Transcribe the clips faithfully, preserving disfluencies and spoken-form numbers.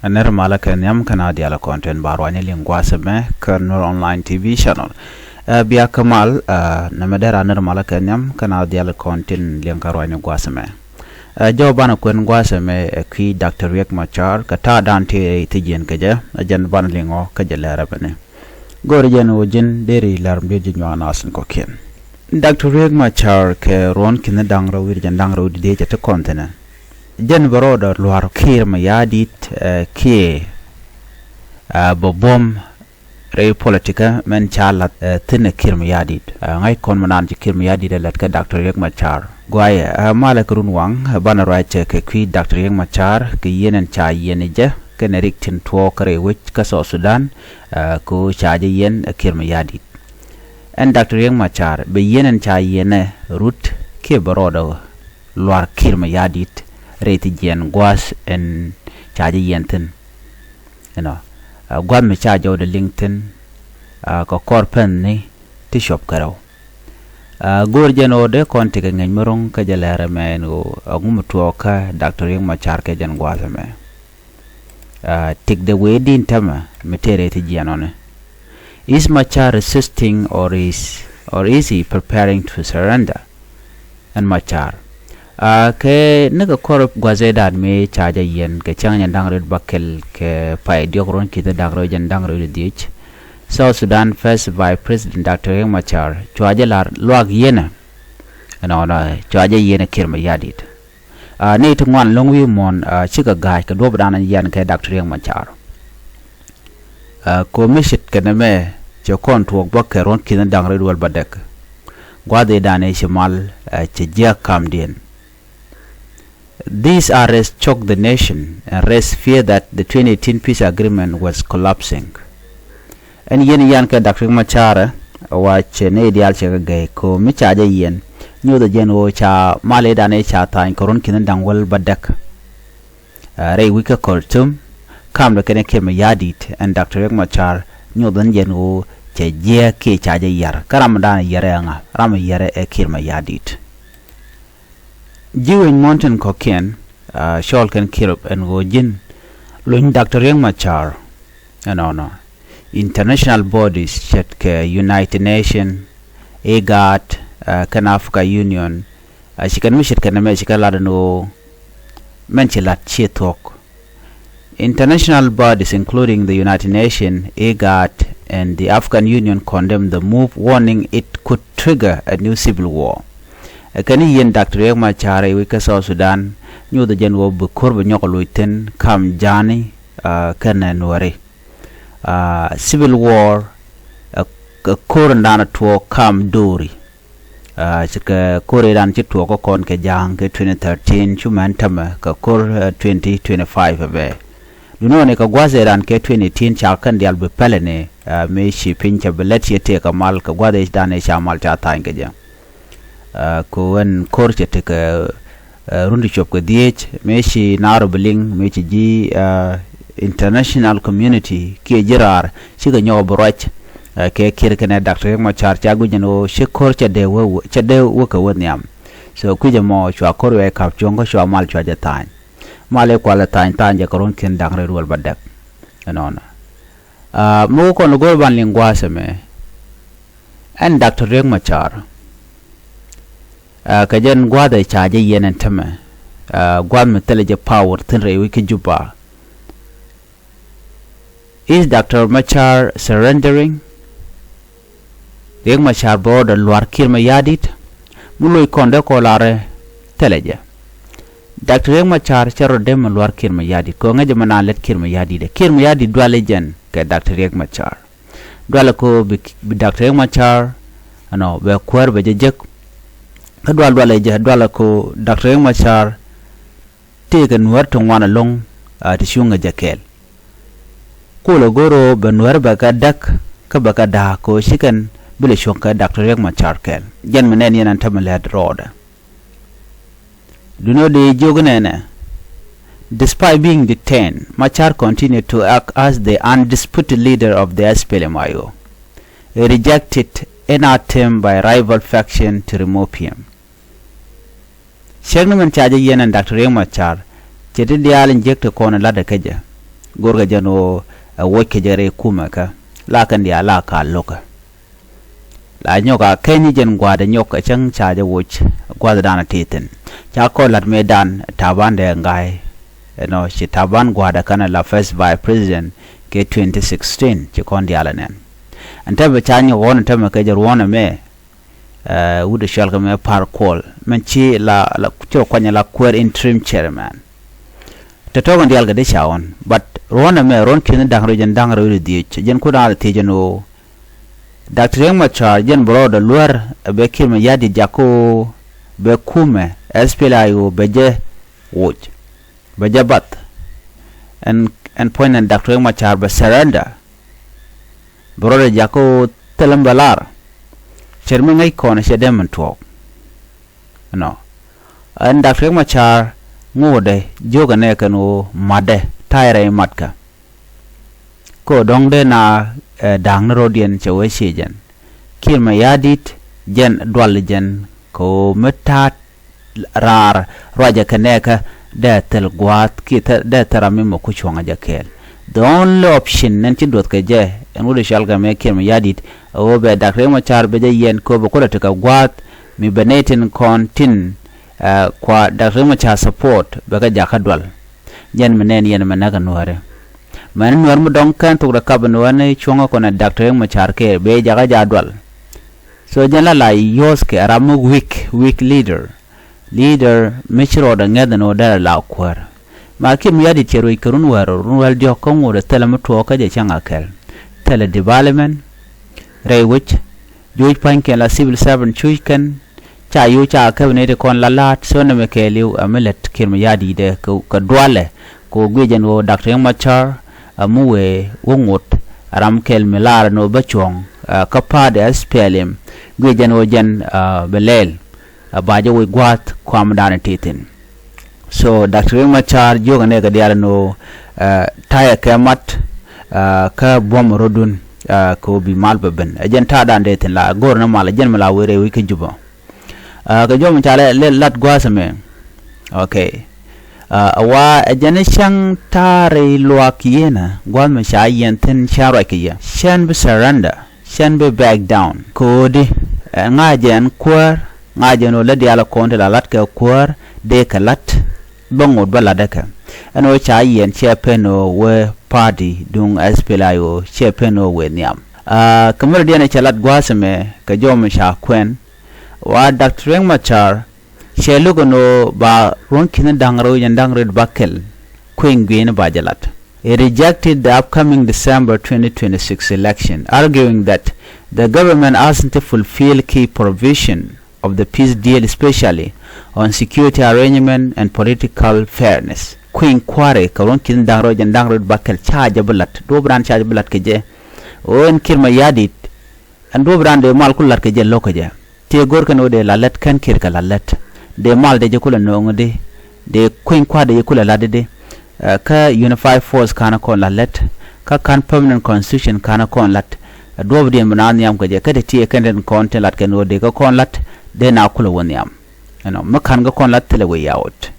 Ɛ nir malä kɛ nhiam kɛn a dial kɔn tin ba ruany liŋ gua̱a̱th ɛmɛ kä Nuer Online T V channel. Ɛ bia kä mal, ɛ nɛmɛ dee ra nir malä kɛ nhiam kɛn a dial kɔn tin liŋ kä ruany gua̱a̱th ɛmɛ. Ɛ jɔw banɛ kuɛn gua̱a̱th ɛmɛ ɛ kui̱ Doctor Riek Machar kɛ ta̱a̱ dan ti rɛy thi jiɛn kɛ jɛ, ɛ jɛn banɛ liŋ ɔ kä jɛ lɛr ɛmɛni. Go̱o̱rɛ jɛn ɣöö ji̱n deri lɛr mi diet ji̱ nyuak naath in kɔ̱kiɛn. Doctor Riek Machar kɛ ruɔ̱n ki̱n da̱ŋ rɛw wi̱r jɛn da̱ŋ rɛw di dee cɛ ti kɔn thi̱nɛ. Jɛn bɛ rɔɔdɛ lua̱r Kiir Mayardit, ɛ, kiɛ, ɛ, bɛ buɔ̱m rɛy politikä mɛn ca la̱th, ɛ, thi̱n ɛ Kiir Mayardit. Ɛ, ŋa̱c kɔn mi naan ci Kiir Mayardit ɛ la̱t kɛ Doctor Riek Machar. Guayɛ, ɛ, malɛ kɛ run waŋ, ɛ, banɛ ruacɛ kɛ kui̱ Doctor Riek Machar kɛ yieen ɛn ca yieen ɛ jɛ kɛnɛ rik tin tuɔɔk kä rɛy wec kä South Sudan, ɛ, kɛ ɣöö ca jɛ yieen ɛ Kiir Mayardit. Ɛn Doctor Riek Machar bɛ yieen ɛn ca yieen ɛ rut kiɛ bɛ rɔɔdɛ lua̱r Kiir Mayardit rɛy thi jiɛn gua̱a̱th ɛn ca jɛ yieen thi̱n. Inɔ, ɛ, gua̱a̱th mi ca jɔwdɛ liŋ thi̱n, ɛ, kɛ kɔr pɛn ni ti cuɔp kɛ rɛw. Ɛ, go̱o̱r jɛn ɣöö dee kɔn tekɛ ŋäc mi ro̱ŋ kä jɛ lɛr ɛmɛ ɛn ɣöö ɛŋu mi tuɔɔkä Doctor Riek Machar kɛ jɛn gua̱a̱th ɛmɛ. Ɛ, tik dee wee din tämɛ mi tëë rɛy thi jiɛn ɔni. Is Machar resisting or is, or is he preparing to surrender? Ɛn Machar. Ɛ, kɛ nikɛ kɔr gua̱thɛ dan mi ca jɛ yiɛn kɛ cäŋ nyɛ da̱ŋ rɛw bäkɛl kɛ pay diɔ̱k ruɔ̱n ki̱th da̱ŋ rɛw jɛn da̱ŋ rɛw di dhiec. South Sudan First Vice President Doctor Riek Machar cua jɛ la̱r luaak yieenɛ. Ɛnɔnɔ cua jɛ yieenɛ Kiir Mayardit. Ɛ, ni ti ŋuan lo̱ŋ wi̱i̱ muɔ̱ɔ̱n, ɛ, cikɛ ga̱a̱c kɛ duɔ̱ɔ̱p dan yiɛn kɛ Doctor Riek Machar. Ɛ, ko̱ mi ce̱tkɛ nɛmɛ cɛ kɔn tuɔɔk bä kɛ ruɔ̱n ki̱n da̱ŋ rɛw wäl bädäk. Gua̱a̱th ëëdan ëë ci mal, ɛ, cɛ jiäk kamdiɛn. These arrests shock the nation and raise fear that the twenty eighteen peace agreement was collapsing. Ɛn yiɛn yan kɛ Doctor Riek Machar ɛ wa cɛ nɛy diaal cɛ kɛ gɛy ko̱ mi ca jɛ yiɛn. Nyothɛ jɛn ɣöö ca mal ëëdan ëë ca tha̱a̱ny kɛ ruɔ̱n ki̱n da̱ŋ wäl bädäk. Ɛ, rɛy wi̱c kä Khartoum, kamdɛ kɛnɛ Kiir Mayardit, ɛn Doctor Riek Machar nyoth ɛn jɛn ɣöö cɛ jiɛɛk kiɛ ca jɛ yar. Kä ram dan yɛrɛ ɛŋa, ram yɛrɛ ɛ Kiir Mayardit. Ji̱ wec muɔ̱ɔ̱n tin kɔ̱kiɛn, ɛ, cɔɔl kɛn Kiir ɛn ɣöö ji̱n luny Doctor Riek Machar. Ɛnɔnɔ international bodies ce̱tkɛ United Nation, IGAD, ɛ, kɛn Africa Union, ɛ, ci kɛn mi ce̱tkɛ nɛmɛ ci kɛn lat ɛn ɣöö mɛn ci lat ciɛ thuɔ̱k. International bodies including the United Nations, IGAD, and the African Union condemn the move, warning it could trigger a new civil war. Ɛ kɛn i̱ yiɛn Doctor Riek Machar ɛ wec kä South Sudan nyothɛ jɛn ɣöö bi ko̱r bi nyɔk ɛ loc thi̱n kam ja̱a̱ni, ɛ, kɛnɛ nuääri. Ɛ, civil war, ɛ, ɛ ko̱r in da̱a̱n ɛ tuɔɔk kam do̱ri. Ɛ, cikɛ ko̱r in da̱a̱n ci tuɔɔk kä kɔn kɛ ja̱a̱ŋ kɛ twenty thirteen cu mɛn tämɛ kɛ ko̱r, ɛ, twenty twenty-five ɛ bɛ. Duundɛ ɣöö ni kɛ gua̱th in da̱a̱n kɛ twenty eighteen ca kɛn diaal bi pɛlɛ ni, ɛ, mëë ci piny cɛ bi lät ciɛ tëëkɛ mal kɛ gua̱th in da̱a̱n in ca mal ca tha̱a̱ny kɛ jɛ. Ɛ, kɛ ɣöö ɛn ko̱r cɛ tekɛ, ɛ, run ti cuɔp kɛ dhieec, mëë ci naar ɔ bi liŋ, mëë ci ji̱, ɛ, international community kiɛ ji̱ raar cikɛ nyɔk bi ruac, ɛ, kɛ Kiir kɛnɛ Doctor Riek Machar ca guic ɛn ɣöö ci ko̱r cɛ dee wä, cɛ dee wä kɛ wä nhiam. So kui̱cɛ mɔ cua ko̱r wiay ka̱p cuɔ̱ŋ kä cua mal cua jɛ tha̱a̱ny. Mal i̱ kualɛ tha̱a̱ny tha̱a̱ny jɛ kɛ ruɔ̱n ki̱n da̱ŋ rɛw wäl bädäk. Ɛnɔnɔ. Ɛ, mi wä kɔn go̱r ban liŋ gua̱a̱th ɛmɛ. Ɛn Doctor Riek Machar. Ɛ, kɛ jɛn gua̱a̱th ɛ ca jɛ yiɛn ɛn tämɛ. Ɛ, gua̱a̱th mi thilɛ jɛ power thi̱n rɛy wec kä Juba. Is Doctor Machar surrendering? Riek Machar bɛ rɔɔdɛ lua̱r Kiir Mayardit? Mi loc kɔn dee kɔ larɛ thilɛ jɛ. Doctor Riek Machar cɛ rɔ dee mi lua̱r Kiir Mayardit kɛ ɣöö ŋäcɛ mi naan lät Kiir Mayardit ɛ. Kiir Mayardit dualɛ jɛn kɛ Doctor Riek Machar. Dualɛ kɛ ɣöö bi, bi Doctor Riek Machar, ɛnɔ, bɛ kuäär bɛ jɛ jek. Kä dual dualɛ jɛ dualɛ kɛ ɣöö Doctor Riek Machar tëëkɛ nuäär ti ŋuan ɛlɔ̱ŋ, ɛ, ti cuŋ ɛ jɛ kɛɛl. Kulɛ go̱r ɣöö bɛ nuäär bɛ kɛ däk kä bɛ kɛ da̱a̱k kɛ ɣöö ci kɛn bi lɛ cuɔ̱ŋ kɛ Doctor Riek Machar kɛɛl. Jɛn mi nɛn yɛn ɛn tämɛ lät rɔɔdɛ. Duno di jiök nɛnɛ. Despite being detained, Machar continued to act as the undisputed leader of the S P L M I O. He rejected any attempt by rival faction to remove him. Ciek ni min ca jɛ yiɛn ɛn Doctor Riek Machar, cɛ ti diaal in jiäk ti kɔn in latdɛ kä jɛ. Go̱rkɛ jɛn ɣöö ɛ woc kɛ jɛ rɛy kumɛ kä la kɛn diaal la ka lo̱kä. La nyɔk a kɛn i̱ jɛn gua̱a̱dɛ nyɔk ɛ cäŋ ca jɛ woc gua̱a̱th danɔ ti thi̱n. Ca kɔn la̱t mëë dan Taban dee ŋa̱a̱y ɛnɔ ci Taban gua̱a̱dɛ kɛn la first vice president kɛ twenty sixteen ci kɔn diaal ɛ nɛn. Ɛn tɛmɛ ca nyɔk ɣɔn ɛn tɛmɛ kɛ jɛ ruɔ̱n ɛmɛ. Wut ɛ cɔal kɛ mɛ Par Kuol mɛn ci la ci rɔ kuany la kuäär interim chairman. Tɛ tɔk in diaal kɛ di ca ɣɔn but ruɔ̱n ɛmɛ ruɔ̱n ki̱n da̱ŋ rɛw jɛn da̱ŋ rɛw di dhiec jɛn ku da̱ŋ rɛw thiec jɛn ɣöö Doctor Riek Machar jɛn bɛ rɔɔdɛ luär ɛ bɛ Kiir Mayardit jakä ɣöö bɛ kumɛ S P L A I O bɛ jɛ woc bɛ jɛ bath. Ɛn ɛn puɔ̱ny ɛn Doctor Riek Machar bɛ surrender. Bɛ rɔɔdɛ jakä ɣöö thilɛ mi bɛ lar. Cɛr mi ŋäc kɔn cɛ dee min tuɔɔk. Ɛnɔ ɛn Doctor Riek Machar ŋuudɛ jiökɛ nɛ kɛn ɣöö matdɛ ta̱yɛ rɛy matkä. Kä dɔ̱ŋ dee na da̱a̱ŋ ni ro̱diɛn cɛ wee cie jɛn Kiir Mayardit jɛn dual jɛn kɛ ɣöö mi ta̱a̱t raar ruacɛ kɛ nɛɛkä dee thil gua̱a̱th kiɛ dee thil ram mi mɛ ku cuɔ̱ŋä jɛ kɛɛl. The only option nɛn ci duɔth kɛ jɛ ɛn wut i̱ cɔal kɛ mɛ Kiir Mayardit ɛ ɣöö bɛ Doctor Riek Machar bɛ jɛ yɛn kɛ ɣöö bɛ kulɛ tekɛ gua̱a̱th mi bɛ nɛy tin kɔn tin kua Doctor Riek Machar support bɛ kɛ jakä dual. Jɛn mi nɛn yɛn mɛ näk ɛ nuääri. Mɛn nuäär mi dɔ̱ŋ kɛn thok rɛ kap nuäär ni cuɔ̱ŋä kɔnɛ Doctor Riek Machar kɛ bee jakä ja dual. So jɛn la la yio̱o̱th kɛ ram mi weak weak leader. Leader mi ci rɔɔdɛ ŋɛth ni wä dɛrɛ la kuäär. Ma Kiir Mayardit cɛ ruec kɛ run wäär run wäl diɔ̱k kä ŋot ɛ thilɛ mi tuɔɔk kä jɛ cäŋ a kɛl. Thilɛ development rɛy wec. Juuc pa̱nykiɛn la civil servant cuuc kɛn. Ca yo̱o̱ ca käbineti kɔn la la̱a̱t so nɛmɛ kɛɛliw ɛ mi lät Kiir Mayardit ɛ kɛ dualɛ kɛ ɣöö guic ɛn ɣöö Doctor Riek Machar ɛ mi wëë wä ŋot ɛ ram kɛl mi laar ɛn ɣöö bä cuɔ̱ŋ kä pa̱a̱t ɛ S P L M guic ɛn ɣöö jɛn bɛ lɛɛl ɛ ba jɛ woc gua̱a̱th kuamdan ɛ ti thi̱n. So Doctor Riek Machar jiök ɛn ɛ kɛ diaal ɛn ɣöö ta̱yɛ kɛ mat kä buɔ̱m rɔ̱dun kɛ ɣöö bi mal bɛ ben ɛ jɛn ta̱a̱dan dee thi̱n la go̱o̱r ni mal ɛ jɛn mi la wëë rɛy wec kä Jubä. Kɛ jɔm ca lɛ lat gua̱a̱th ɛmɛ. Ok. Ɛ wa ɛ jɛn i̱ cäŋ ta̱a̱ rɛy luaak yieenä gua̱a̱th mi ca yiɛn thi̱n cä ruac kɛ yɛ cän bi surrender cän bi back down. Ko̱o̱di ɛ ŋa̱c jɛ ɛn kuäär ŋa̱c jɛ ɛn ɣöö lät diaal ɛ kɔn ti la la̱t kɛ kuäär dee kɛ la̱t bä ŋot bä la̱t däkɛ. Ɛn ɣöö ca yiɛn cɛ pen ɣöö wee party duŋ S P L A I O cɛ pen ɣöö wee nhiam. Kä mi rɔ diɛn ɛ cɛ la̱t gua̱a̱th ɛmɛ kɛ jɔm ca kuɛn. Wa Doctor Riek Machar cɛ luk ɛn ɣöö ba ruɔ̱n ki̱n da̱ŋ rɛw jɛn da̱ŋ rɛw ba kɛl kuëny gui̱i̱ni ba jɛ lat. He rejected the upcoming December twenty twenty-six election, arguing that the government hasn't fulfilled key provision of the peace deal, especially on security arrangement and political fairness. Kuëny kua̱ri kɛ ruɔ̱n ki̱n da̱ŋ rɛw jɛn da̱ŋ rɛw ba kɛl ca jɛ bi lat duɔ̱p raan ca jɛ bi lat kɛ jɛ. Ɣöö ɛn Kiir Mayardit ɛn duɔ̱p raan dee mal ku la̱t kɛ jɛ lo̱k kɛ jɛ. Tëë go̱r kɛn ɣöö dee la lät kɛn Kiir kɛ la lät. Dee mal dee jɛ kulɛ nööŋ di. Dee kuëny kua̱r dee jɛ kulɛ la̱t di. Kä unified force ka̱n kɔn la lät. Kä ka̱n permanent constitution ka̱n kɔn la̱t. Duɔ̱ɔ̱pdiɛn bi na nhiam kɛ jɛ kä te tëë kɛn tin kɔn tin la̱t kɛn ɣöö dee kä kɔn la̱t dee na kulɛ wä nhiam. Ɛnɔ mi ka̱n kä kɔn la thilɛ wee yaot.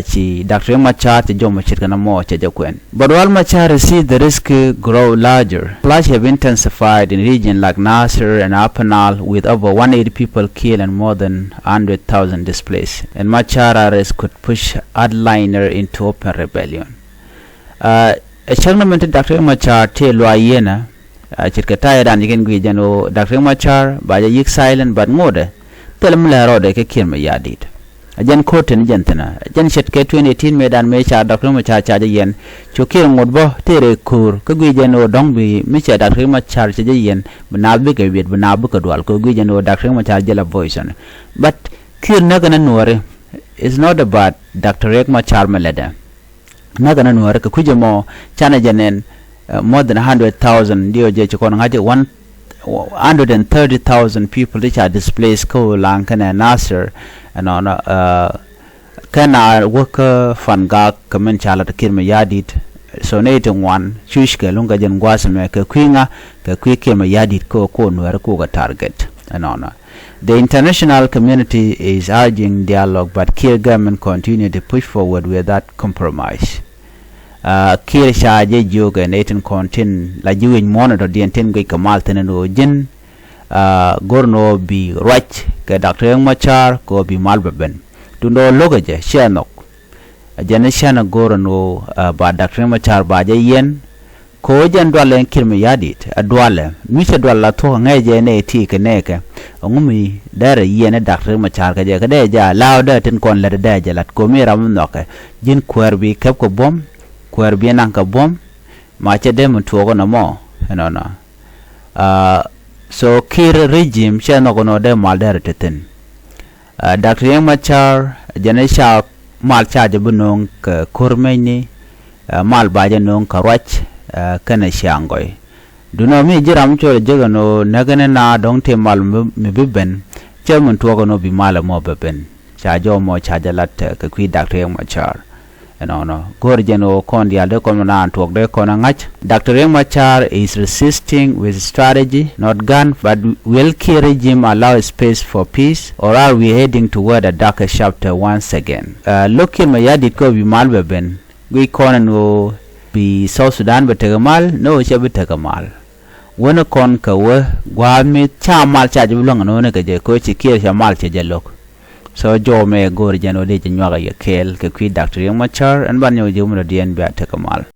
Ci Doctor Riek Machar cɛ jɔm ce̱tkɛ nɔmɔ cɛ jɛ kuɛn. But while Machar sees the risk grow larger, clash have intensified in region like Nasir and Upper Nile with over one eighty people killed and more than hundred thousand displaced. And Machar arrest could push hardliner into open rebellion. Ɛ cäŋ ni min ti Doctor Riek Machar tëë luaac yieenä. Ce̱tkɛ ta̱yɛ dan ji̱ kɛn guic jɛn ɣöö Doctor Riek Machar ba jɛ yi̱k silent but ŋotdɛ thilɛ mi lɛ rɔɔdɛ kɛ Kiir Mayardit. Ɛ jɛn ko̱r teni jɛn thi̱n ɛ jɛn ce̱tkɛ twenty eighteen mëë dan mëë ca Doctor Riek Machar ca jɛ yiɛn. Cu Kiir ŋot bä tëë rɛy ko̱o̱r kä guic jɛn ɣöö dɔ̱ŋ bi mi cɛ Doctor Riek Machar cɛ jɛ yiɛn bi naath bikɛ wiɛt bi naath bikɛ dual kɛ guic jɛn ɣöö Doctor Riek Machar jɛ la voice ɛn. But Kiir näk ɛn ɛ nuɔɔri. It's not about Doctor Riek Machar mi lɛtdɛ. Näk ɛn ɛ nuäärä kɛ kui̱c ɛmɔ canɛ jɛ nɛn. More than a hundred thousand diɔ jɛ ci kɔn ŋa̱c one hundred and thirty thousand people ti ca displace kä Ulaŋ kɛnɛ Nasir. Ɛnɔnɔ kɛn a wäk kä Fangak kɛ min ca lat Kiir Mayardit. So nɛy ti ŋuan cuc kɛ luŋ kɛ jɛn gua̱a̱th ɛmɛ kɛ kui̱ ŋa kɛ kui̱ Kiir Mayardit kä kɔ nuäärä kukɛ target. Ɛnɔnɔ. The international community is urging dialogue, but Kiir government continue to push forward without compromise. Kiir ca jɛ jiök ɛ nɛy tin kɔn tin la ji̱ wi̱c muɔ̱ɔ̱n ɛ tɔ̱diɛn tin guic kɛ mal thi̱n ɛn ɣöö ji̱n go̱r ɛn ɣöö bi ruac kɛ Doctor Riek Machar kɛ ɣöö bi mal bɛ ben. Duundɛ ɣöö lo̱kɛ jɛ ciɛ nhɔk. Ɛ jɛn i̱ cän ɛ go̱r ɛn ɣöö ba Doctor Riek Machar ba jɛ yiɛn. Kɛ ɣöö jɛn dualɛ ɛn Kiir Mayardit ɛ dualɛ mi cɛ dual la thuɔ̱k ɛ ŋäc jɛ nɛy ti kɛ nɛɛkɛ. Ɛŋu mi dɛrɛ yiɛn ɛ Doctor Riek Machar kɛ jɛ kɛ dee jɛ a la̱a̱k dee tin kɔn lät ɛ dee jɛ la̱t kɛ ɣöö mi ram mi nhɔkɛ ji̱n kuäär bi kɛp kɛ buɔ̱m. Kuäär bi naŋ kɛ buɔ̱m. Ma cɛ dee mi tuɔɔk ɛn ɛmɔ ɛnɔnɔ. So Kiir regime cɛ nhɔk ɛn ɣöö dee mal dee rɛ te thi̱n. Doctor Riek Machar jɛn ɛ ca mal ca jɛ bi nööŋ kɛ ko̱r mecni. Mal ba jɛ nööŋ kɛ ruac kɛnɛ ciaŋ gɔy. Duundɛ ɣöö mi ji̱ ram mi cɔl ɛ jek ɛn ɣöö näk ɛn ɛ na dɔ̱ŋ tëë mal mi bi ben. Cɛ mi tuɔɔk ɛn ɣöö bi mal ɛmɔ bɛ ben. Ca jɔw mɔ ca jɛ lat kɛ kui̱ Doctor Riek Machar. Ɛnɔnɔ go̱o̱r jɛn ɣöö kɔn diaal dee kɔn mi naan tuɔɔk dee kɔn ɛ ŋa̱c. Doctor Riek Machar is resisting with strategy, not gun, but will Kiir regime allow space for peace, or are we heading toward a darker chapter once again? Lo̱k Kiir Mayardit kɛ ɣöö bi mal bɛ ben guic kɔn ɛn ɣöö bi South Sudan bɛ tekɛ mal? No, cɛ bi tekɛ mal. Wänɛ kɔn kɛ wä gua̱a̱th mi ca mal ca jɛ bi luäŋ ɛn ɣöö ni kɛ jɛ kɛ ɣöö ci Kiir cɛ mal cɛ jɛ lo̱k. So jɔw mɛ go̱o̱r jɛn ɣöö dee jɛ nyuak a yɛ kɛɛl kɛ kui̱ Doctor Riek Machar ɛn ban nyɔk ji̱ wä mi dɔ̱diɛn bia tekɛ mal.